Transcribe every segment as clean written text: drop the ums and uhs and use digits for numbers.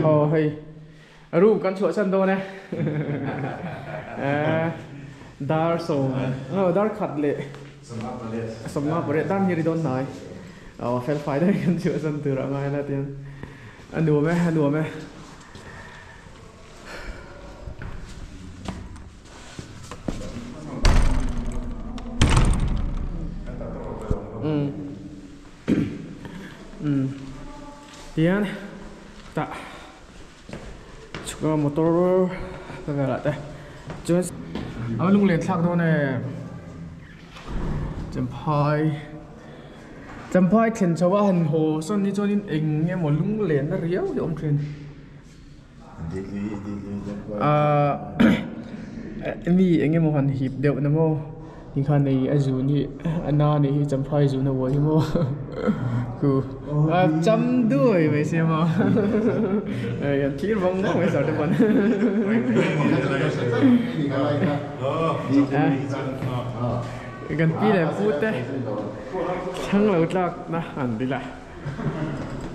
Aw hei room kan chhuah san dawn e dar sawm aw dar khat leh sawmnga pariat dar hnih ri dawn hnai aw fel fai deuhin kan chhuah san tur a ngai la tiang a nuam e a nuam e. Tian tah chhuk a motor velah te chuan a lunglen thlak dawn e champhai champhai thlen chho a han haw sawn hi chuanin eng emaw lunglen na riau hi a awm thin. Ahh mi eng emaw han hip deuh na maw tikhan hei a zun hi a na nih hi champhai zun a uai hi maw khu a cham duai mai sia maw hei an thlir vang vang mai sar te pawn kan pi leh pu te thlang lo tlak na an ti la.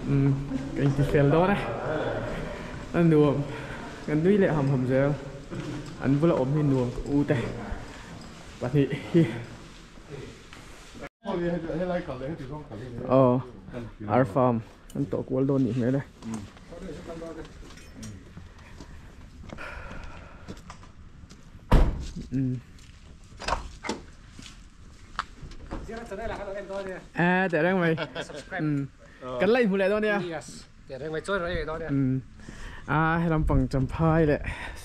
Umm ka inti fel dawn e a nuam kan nui leh ham ham zel an bula awm hi nuam ka u te pahnih hi aw ar farm an tawh kual dawn nih hmel e. À, để reng mày. Ừ. Kan la inhmu leh dawn nia. Yes. Teh reng mai chawi rawh ei dawn nia. Ừ. A helam pang champhai leh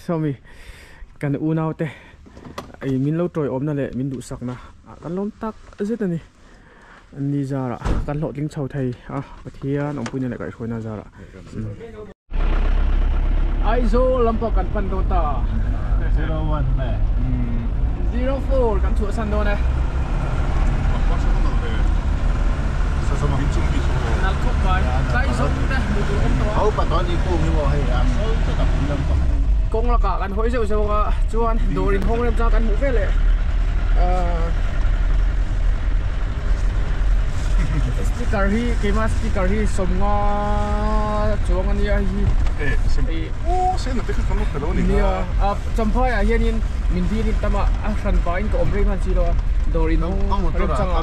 sawmi kan unau te ei min lo tawiawmna leh min duhsakna ah kan lawm tak zet a ni. Ni zarah kan hlawhtling chho thei a Pathian awmpuina leh kaihhruaina zarah. Aizawl lampang kan pan dawn ta. 01 nge? 04 kan chhuahsan dawn e. Nalh khawp mai. Tlai zawng te hmuh tur awm tawh a. Kawng lakah kan hawi zeuh zeuh a chuan dawr inhawng rem chang kan hmuh vel leh ahh speaker hi keimah speaker hi sawmnga chuang a nia hei hi nia a champhai ah hianin min dilin tam a a hran pahin ka awm rei hman si lo a dawr inhawng rem chang ah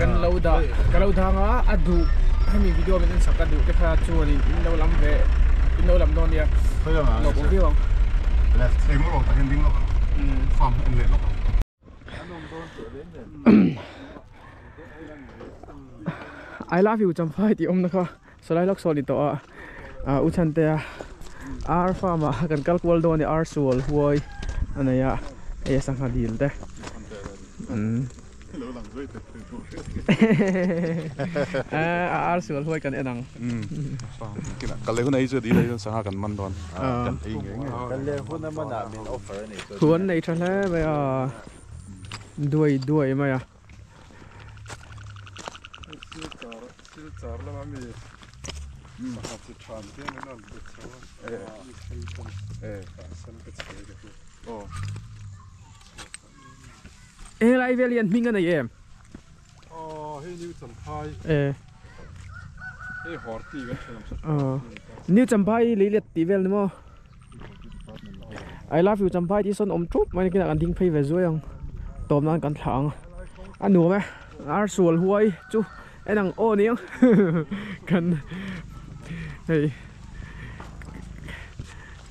kan lo dah ka lo dang a a duh hemi video min en sak a duh te kha chuanin in lo lam ve in lo lam dawn nia lo awm viau ang. I love you champhai tih awmna kha sawlai lawk sawn ni tawh a ah u chhantea ar farm ah kan kal kual dawn a ni ar sual huai a nei a hei a sangha dil te umm a ar sual huai kan en ang. Huan nei tha hle mai a duai duai mai a. Helai vel hian hming a nei em? New Champhai lei let tih vel ni maw? I love you Champhai tih sawn awm thup mai kinah kan ding phei ve zuai ang tawp nan kan thlah ang a nuam e ar sual huai chu en ang aw ni ang kan hei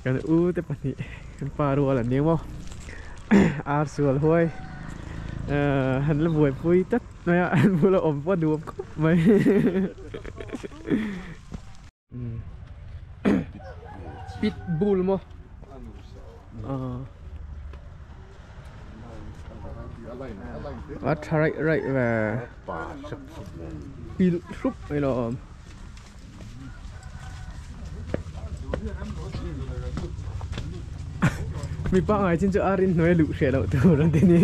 kan u te pahnih kan pa rual an nia maw ar sual huai ahh han la buaipui tlat mai a an bula awm pawh a nuam khawp mai. Pit bull maw a tha raih raih ve pilh hrup mai lo awm. Mi pangngai chin chu a rin hnuai luh hreh loh tur an ti ni.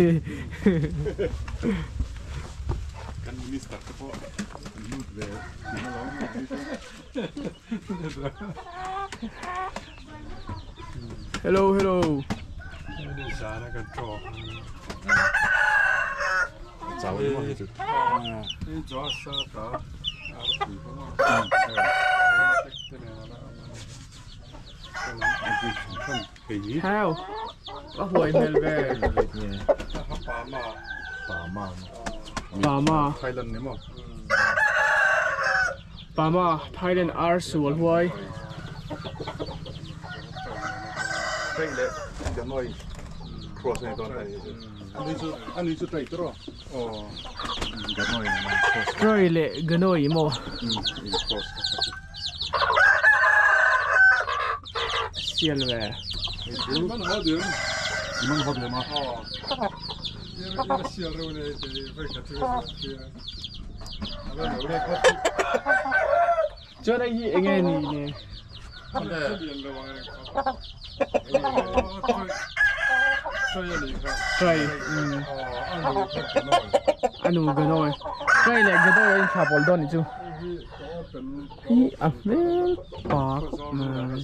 Kan minister te pawh an lut ve thin alawm. Hello hello. Heo a huai hmel ve. Pa ma. Pa ma. Pa ma. Thailand ni maw? Pa ma Thailand ar sual huai. Trai leh Ganoi cross nei dawn hei. Ani chu ani chu trai tawh. Aw. Ganoi nena cross. Trai leh Ganoi maw? In cross. Sial ve. Man ho diam. Man ho diam a. Sial reuh nei te vai khat chu Chuan hei hi enge ni le? Trai anu Ganoi. Trai leh Ganoi a inthla pawl dawn nih chu. Hi a hmel pa khawp mai.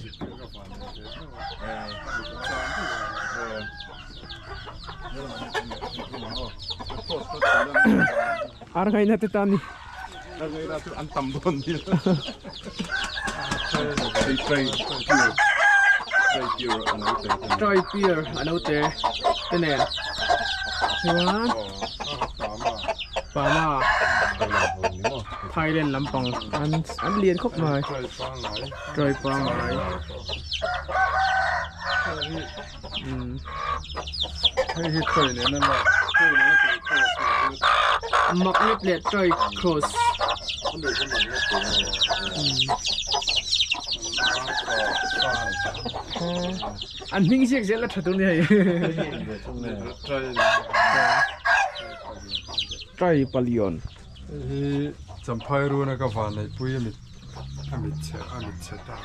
Ar ngaina te tan ni. Ar ngaina chu an tam dawn ni. Trai trai pure. Trai pure a no te. Trai pure a no te te nen. Chuan Pama Thailand lampang an an lian khawp mai. Trai pangai. Hei hi trai nen a la. Magnet leh trai cross. An hming ziak zel a tha tur ni hei. Trai palion. Hei hi champhai runa ka van neihpui a mit a mit chhe a mit chhe ta.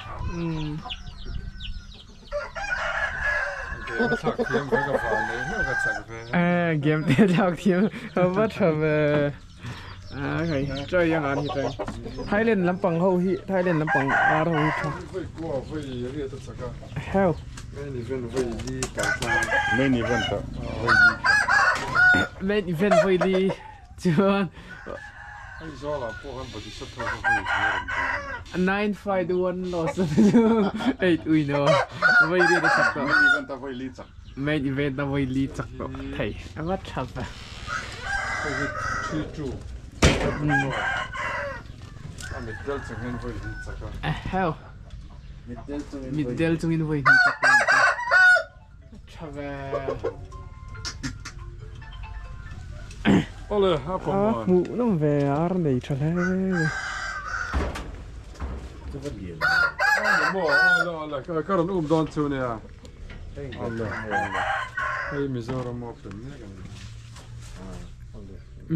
Game thlak thiam ve ka van nei hlauh ka chak ve. Eh game te thlak thiam va tha ve. Ah hei try ang an hi try. Thailand lampang ho hi Thailand lampang ar ho hi tha. Voi kua voi riat a chak a. Heo. Main event voi li pal tlang. Main event ah voi li. Main event voi li chuan Nine fight one loss eight win aw voi riat a chak tawh. Main event a voi li chak. Main event a voi li chak tawh thei a va tha ve. Eheu. Mitdel chungin voi hnih chak tha ve. Awle, a pawh maw? A hmuh nawm ve, ar nei tha hle mai. Awle maw, awle awle, ka rawn um dawn chu nia. Awle, hei Mizoram Open mek a ni.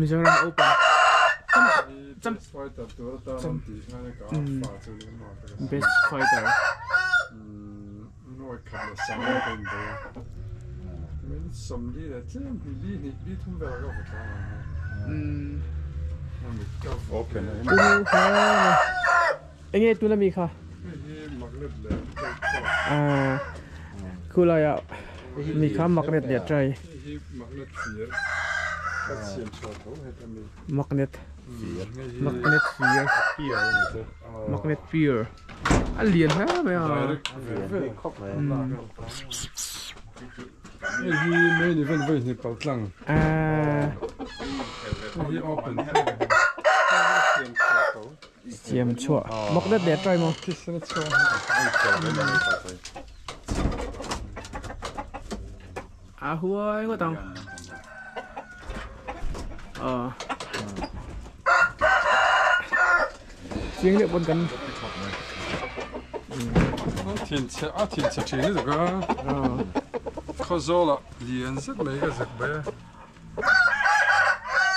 Mizoram Open. Best fighter tur atan an tih khan ka fa chu ni maw. Best fighter. Nuai khat leh sang ka inbei a, min sawmli leh tlem hi li hnih li thum velah ka vaw tlang ang a, a mit ka vaw Open a Enge tuna mi kha? Hei hi magnet leh trai cross. Ah, khulai ah mi kha magnet leh trai. Hei hi magnet fir ka chhiam chhuah tho heta mi. Magnet. Fir. Magnet fir. Pure a ni chu. Magnet pure. A lian hle mai a. Hei hi main event vawi hnih pal tlang. Hei hi open Siam chhuah. Magnet leh try maw? Thisen a chhuah. A huai ngawt ang. Aw. Chiang deuh pawn kan thin chhe a thin chhe thin lutuk a khawzawlah lian zet mai ka zak bai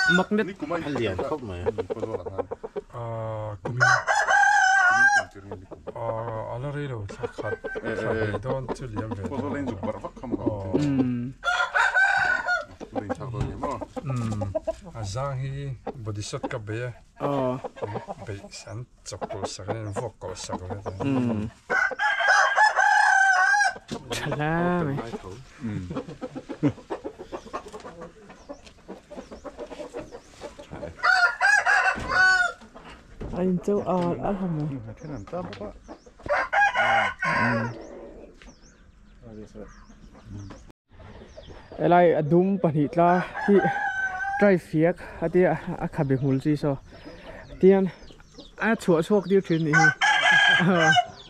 a magnet a lian khawp mai kumin a la rei lo thla khat thla hnih dawn chu liam ve a zang hi body shot ka bei a beih an chawk kawlh sak in an vuak kawlh sak ve ta tha hle mai a in chauh a a hlawm mai. Helai a dum pahnih tla hi try fiak a tia a khabe hmul chi saw tian a chhuah chhuak tir thin nih hi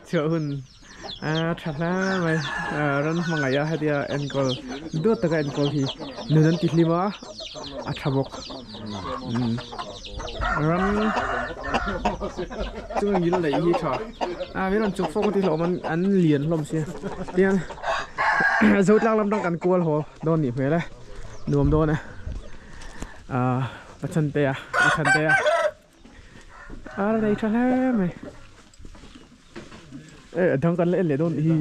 chhuah hun a tha hle mai ran hmangaih a hetia enkawl duat taka enkawl hi nun an ti hlim a a tha bawk ran chung ngil neih hi tha a min rawn chuk fawk a ti hlawm an lian hlawm sia tian Zotlang lam tang kan kual haw dawn nih hmel e nuam dawn e ah Pathian te a Pathian te a a la nei tha hle mai e a dang kan la en leh dawn nih hi.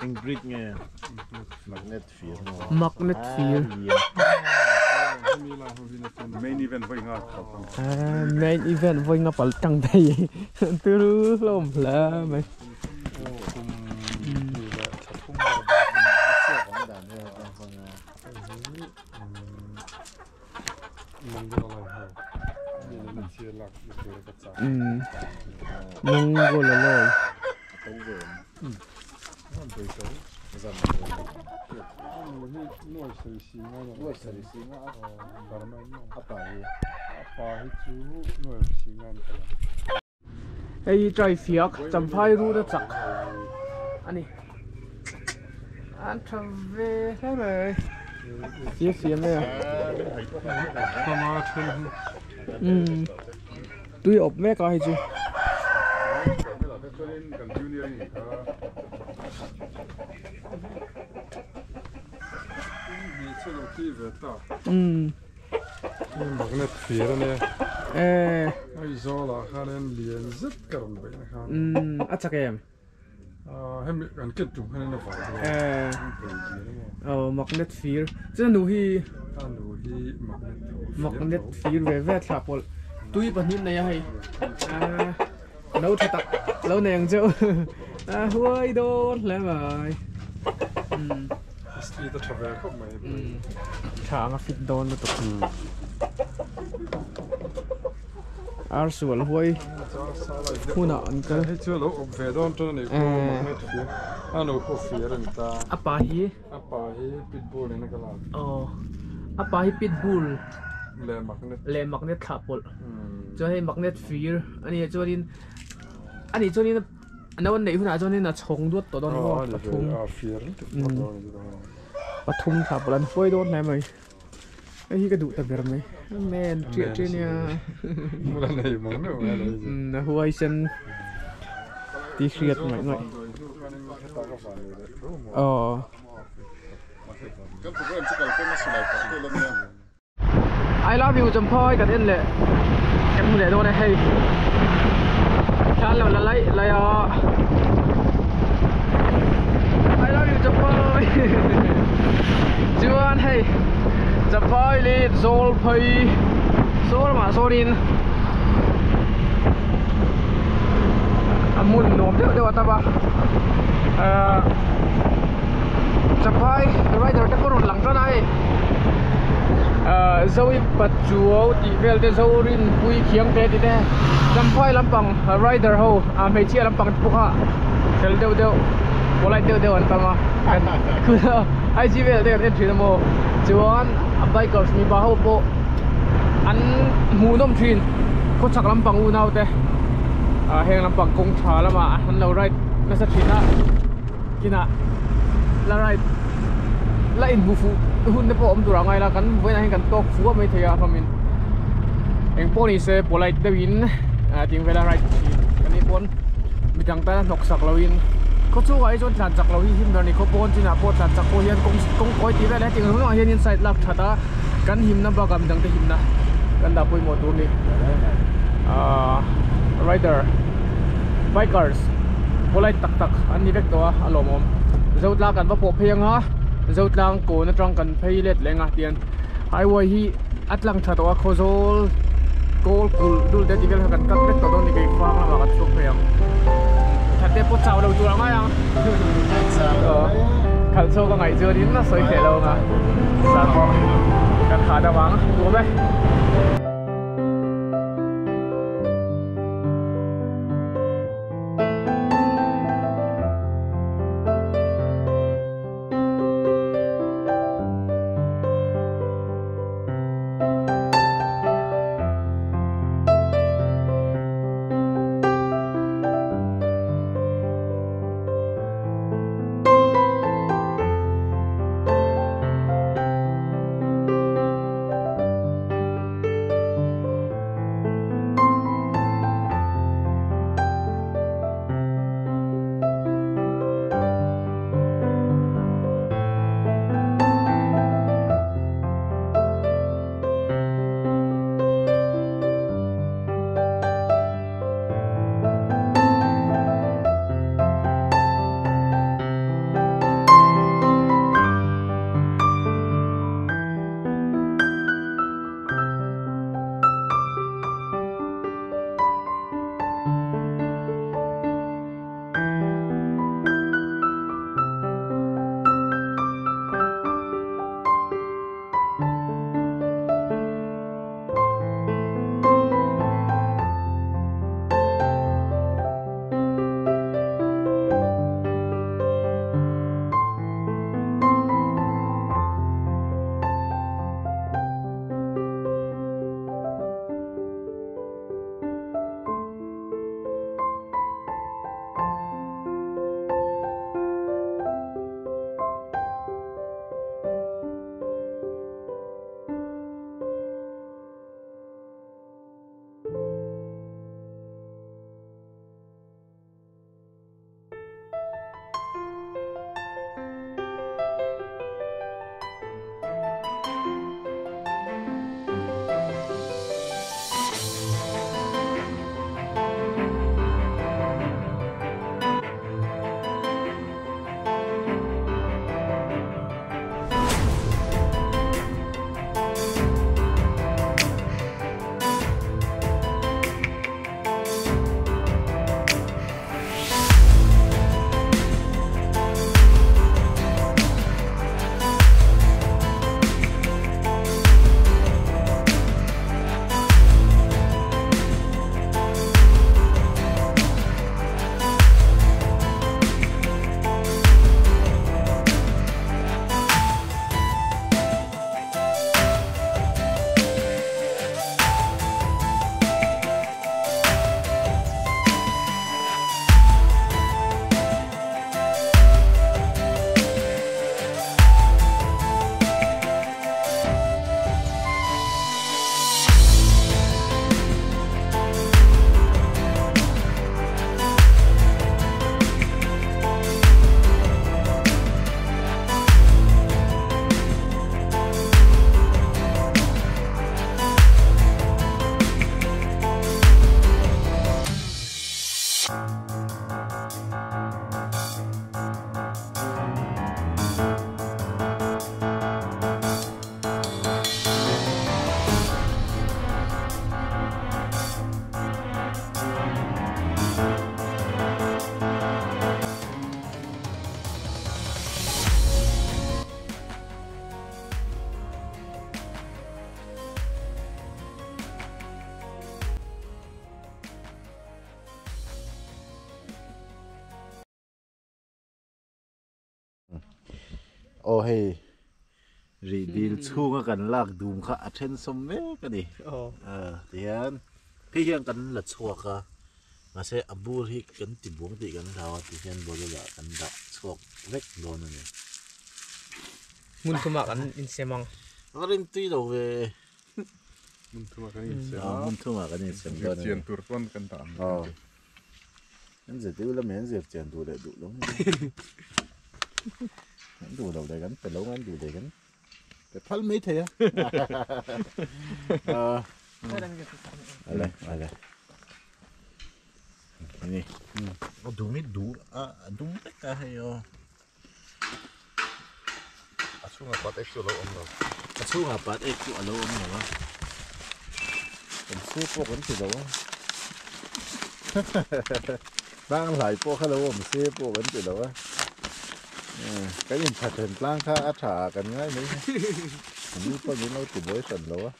Eng breed nge magnet fir magnet fir main event voi nga main event voi nga pal tang thei turu hlawm hle mai. Mongololoy. Hei try fiak champhai rut a chak a ni an tha ve hle mai fia fia mai a umm tui a awp mek a hei chu. Umm. Magnet fir a nia. Eh. Aizawlah khanin lian zet ka rawn beih na khan. Umm a chak em? Ah hemi kan ket tum khanin a vai dawn. Eh. Oh magnet fir. Chuan a nu hi. A nu hi magnet tho. Magnet fir ve ve thla pawlh. Tui pahnih nei a hei. Ah no tha tak lo nei ang cheu. A huai dawn hle mai. Umm. Speed a tha ve khawp mai. Tha anga fit dawn lutuk. Ar sual huai hunah an kal. Hei chu a lo awp ve dawn tan a nih pawh magnet fir a no pawh fir a ni ta. A pa hi? A pa hi pitbull in a kal a. Aw a pa hi pitbull leh magnet leh magnet thlah pawlh. Chuan hei magnet fir a nia chuanin a nih chuanin A no an neih hunah chuanin a chhawng duat tawh dawn maw pathum pathum thla pawlh an huai dawn hle mai hei hi ka duh ta ber mai men ṭiah ṭiah nia a huai sen tih hriat ngaih ngaih aw. I love you Champhai kan en leh kan hmu leh dawn e hei thlan lo la laih laih a I love you Champhai chuan hei Champhai leh zawl phei saw lamah sawnin a hmun nuam deuh deuh a tam a ahh Champhai rider te pawh rawn lang tan a hei. Zoe Pachuau tih vel te Zorinpui Khiang te tih te Champhai lampang rider ho ah hmeichhia lampang te pawh kha fel deuh deuh polite deuh deuh an tam a IG vel te kan en thin a maw chuan a bikers mipa ho pawh an hmuhnawm thin khawchhak lampang unau te ah heng lampang kawng tha lamah an lo ride nasa thin a kinah la ride la inhmu fuh hun te pawh awm tur a ngai la kan vawiinah hian kan tawk fuh a maithei a hlawmin eng pawh ni se polite deuhin ah ting vela ride thin kan nih pawn midang tana hnawk sak loin khaw chungah hi chuan tlan chak lo hi him ber a ni khaw pawn chinah pawh tlan chak pawh hian kawng kawng kawi tih vel hetiang ringawt ah hian side lak that a kan himna bakah midang te himna kan dah pawimawh tur a ni ah rider bikers polite tak tak an ni vek tawh a a lawmawm Zotlang kan va pawh phei ang a Zotlang kawn atang kan phei let leng a tian highway hi a tlang tha tawh a Khawzawl Kol kul dul te tivel kan kat vek tawh dawn ni kei fang lamah kan chhuak phei ang thatte pawh chau lo tur ang mai ang khalh chhuak a ngaih chuanin a sawi hreh lo ang a zan pawh kan hahdam ang duhawm e. Aw hei rih dil chhunga kan lak dum kha a then sawm mek a ni. Tihian hei hian kan la chhuak a mahse a bur hi kan ti buang tih kan hlau a tihian bottle ah kan dah chhuak vek dawn a ni. Hmun thumah kan insem ang. A rin tui lo ve. Hmun thumah kan insem a. Hmun thumah kan insem dawn a ni. Zirchian tur pawn kan dah ang. An zir deuh lam hian zir chian duh leh duh lo an duh lo leh kan pe lo an duh leh kan pe phal mai thei a ale ale ni a dum hi duh a dum vek a hei aw a chhungah pat ek chu a lo awm lo a chhungah pat ek chu a lo awm lo a. Se pawh kan ti lo a tlang hlai pawh kha lo awm se pawh kan ti lo a kan in tha then tlang kha a tha ah kan ngai mai ani pawh min lo ti buai hran lo a.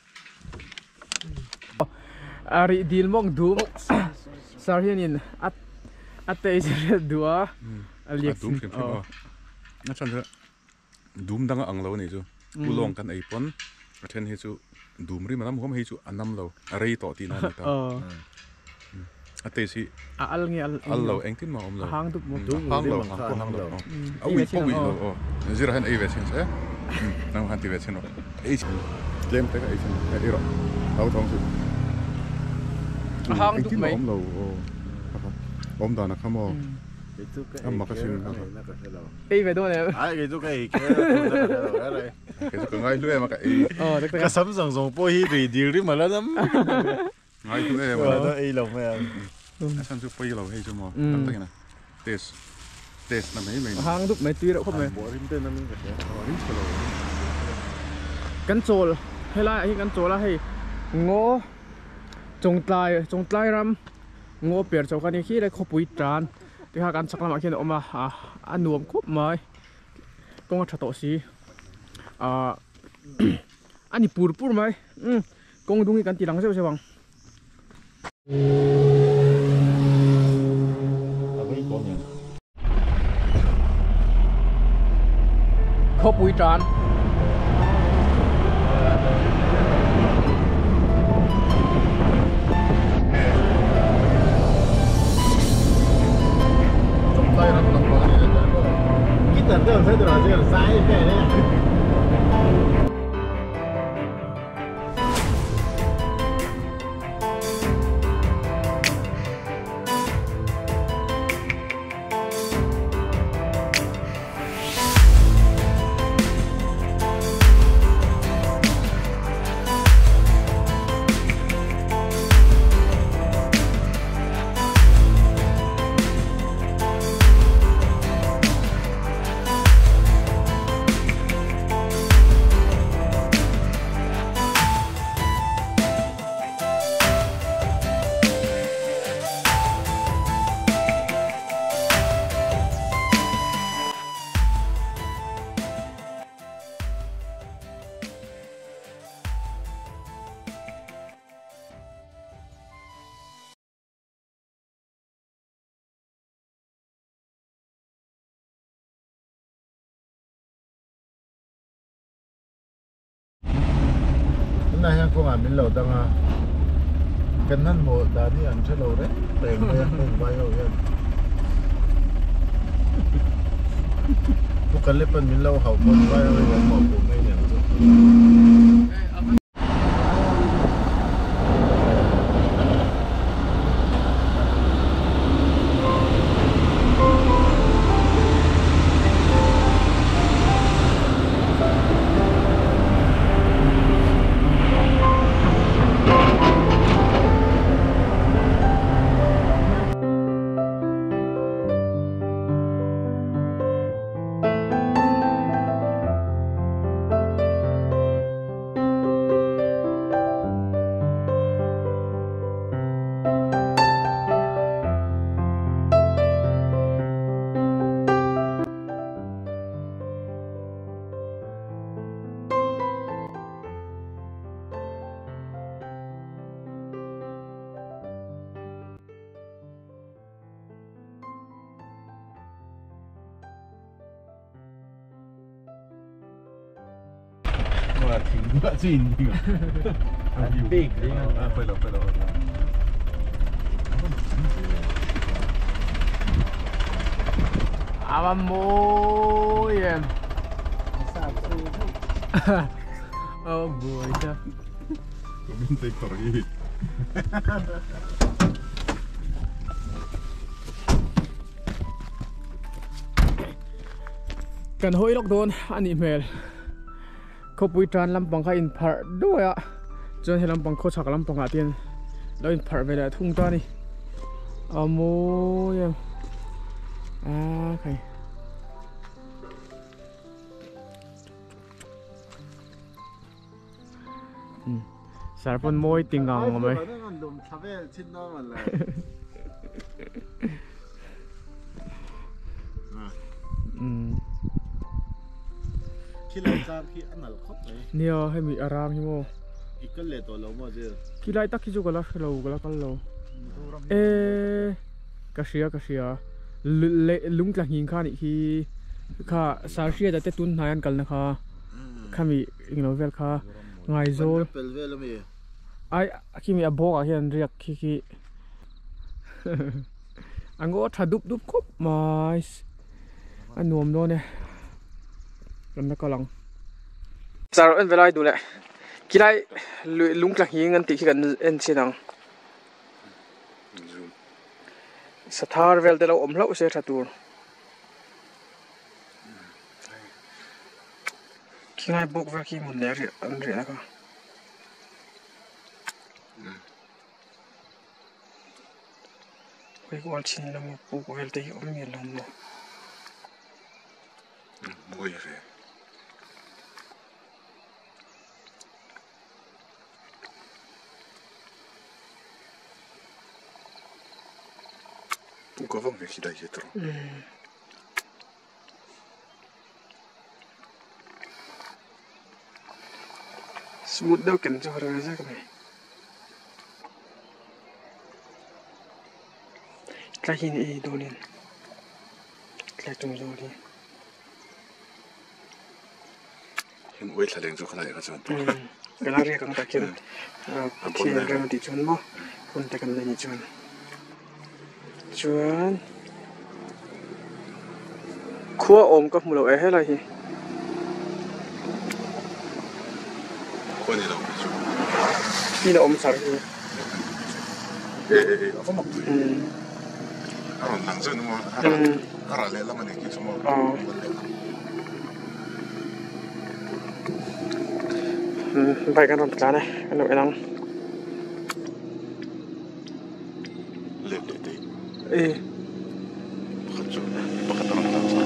A rih dil mawng dum sar hianin a a tei zir duh a a liak a dum hrim hrim aw a chhan chu dum dang a ang lo a nih chu ulawng kan ei pawn a then hi chu dum rim a nam huam hei chu a nam lo a rei tawh tihna a ni ta a taste hi a al nge al al lo engtin mah a awm lo a hang dup maw a hang lo hang pawh hang lo a ui pawh ui lo aw zira hian ei ve chhin se nang han ti ve chhin rawh ei tlem te kha ei chhin ei rawh hau thawng chu a hang dup mai engtin mah a awm lo aw awm dan a kha maw Amma ka sin ei ve dawn em ai kei chu ka ei kher a tun na ka hre lo reng reng kei chu ka ngai hlu em a ka ei ka sam zawng zawng pawh hi rei dil rim ala dam ngai hlu em a ei lo mai ang a chhan chu pawi lo hei chu maw tak takin a taste taste na mai mai hang dup mai tui reuh khawp mai buah rim te namin ka hria rim chhe lo kan chawl helai ah hian kan chawl a hei ngaw chawngtlai chawngtlai ram Ngaw per chauh kha ni khi lai khawpui tan te kha kan chak lamah khian a awm a a nuam khawp mai kawng a tha tawh si ahh a ni pur pur mai umm kawng dung hi kan ti lang zeuh zeuh ang. Khawpui tan. Tunah hian kawngah min lo dang a, kan hmanhmawh dan hi an hre lo reng reng mai a heng vai ho hian. Pu Kalepa'n min lo hauh pawn vai ho hian an mawhpuh mai aniang chu. A va mawi em a va buai ta Kan hawi lawk dawn a nih hmel. Khawpui tan lampang kha inpharh duai a, chuan he lampang khawchhak lampangah te hian lo inpharh ve leh thung ta a ni. A mawi em a khai. Sarpon moi tingang mai. Nia hemi arang hi mo. Ikal le to lo mo je. Kilai tak hi chu kala lo kala kal lo. E ka sia lung tla hing kha ni hi kha sarsia da te tun hnayan kal na kha khami inglo vel kha ngai zol pel vel ami ai kimi a boka hian riak khi khi ango tha dup dup khop mai anuam no ne ram na kalang sar en velai du le kilai lung tla hing an ti khi kan en chinang sathar vel te lo om hlo se tha tur kingai bok vel ki mun le ri an ri na ka koi kwal chin lam pu ko vel te hi om mi lam mo moi ve pu ko vang ve khidai ye tro smooth deuh ken chu har ve ka mai tla hin e dolin tla tung zoli hin oi thlaleng chu khalai ka chuan kala ri kang takin pathian rem ti chun mo hun te kan nei chuan chuan khua om ka hmulo e helai hi khua ni lo chu ti na om sar hi e e e a mak aron lang chu mo ara le lam ani ki chu mo bike kan ron tla ne kan lo enang le le te e pakhat chu pakhat ron lang chu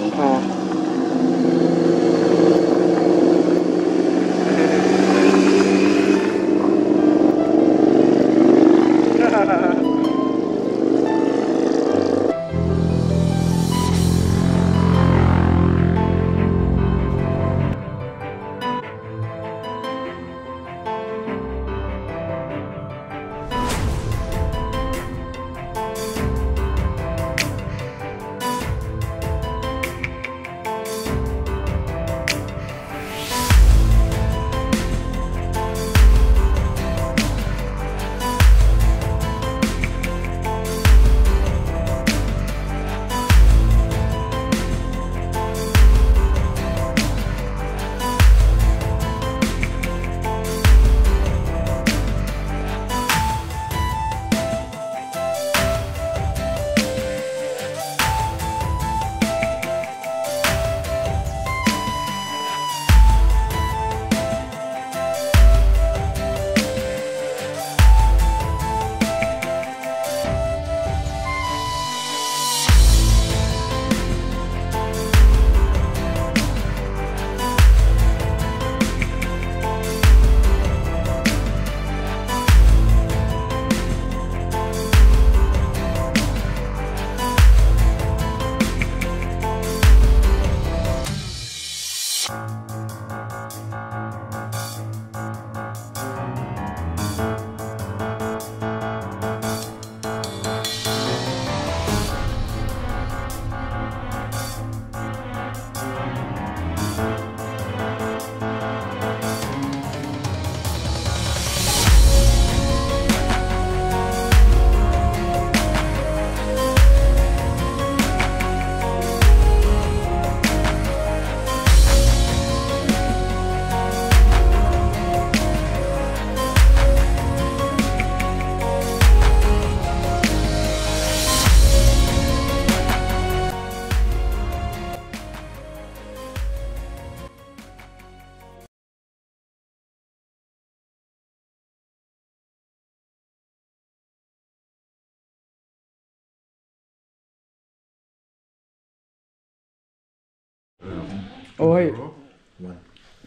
Ôi,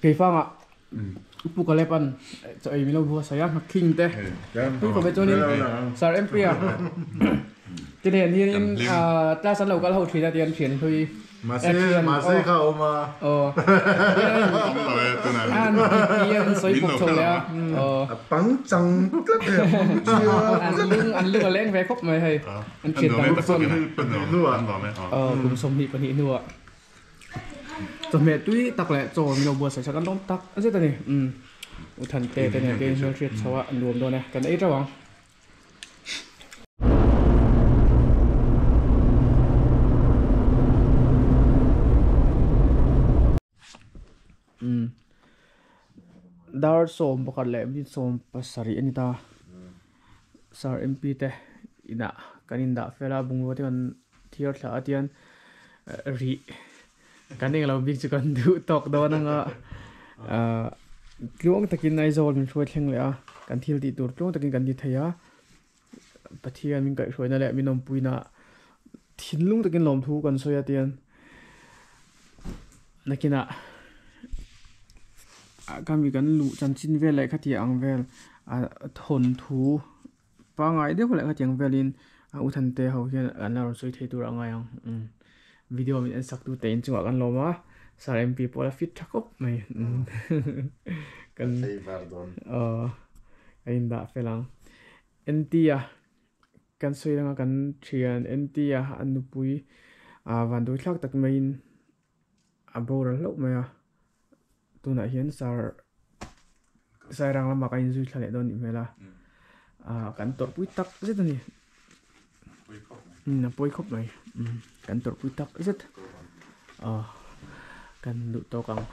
kỳ phong ạ. Pu Kalepan chaw ei milo bua saia king te tu ko be chuanin Sir MP a te nen hianin class an lo kal ho thin a tian thian hlui Mahse mahse kha a awm a. Aw. An ti an sawi pawp chho leh a. Aw. A pangchang tlat e. An lung an lung a leng ve khawp mai hei. An thian dang chuan. Aw kum 22 hnuah. Chawhmeh tui tak leh chaw min lo buatsaih sak an lawm tak zet a ni. Umm U Thante te nen te hmel hriat chho a nuam dawn e kan ei teuh ang. Umm dar 11 leh minute 17 a ni ta. Sir MP te inah kan indah fel a bungrua te kan thiar thla a tian rih kan englo bik chu kan duh tawk dawn anga ahh tluang takin Aizawl min hruai thleng leh a kan thil tih tur tluang takin kan ti thei a Pathian min kaihhruaina leh min awmpuina thinlung takin lawmthu kan sawi a tian nakinah khami kan luh chanchin vel leh khatiang ang vel ah thawnthu pangngai deuh leh khatiang velin a u Thante ho hian an la rawn sawi thei tur a ngai ang umm video min en sak tu te in chungah kan lawm a Sir MP pawh la fit tha khawp mai kan aw kan indah fel ang NT a kan sawi anga kan thian NT a a nupui ah van dui thlak tak maiin a boral hlauh mai a tunah hian sar sairang lamah kan inzui thla leh dawn anih hmel a ah kan tawrhpui tak zet a ni a pawi khawp mai kan tawrhpui tak zet ah kan duh tawk ang.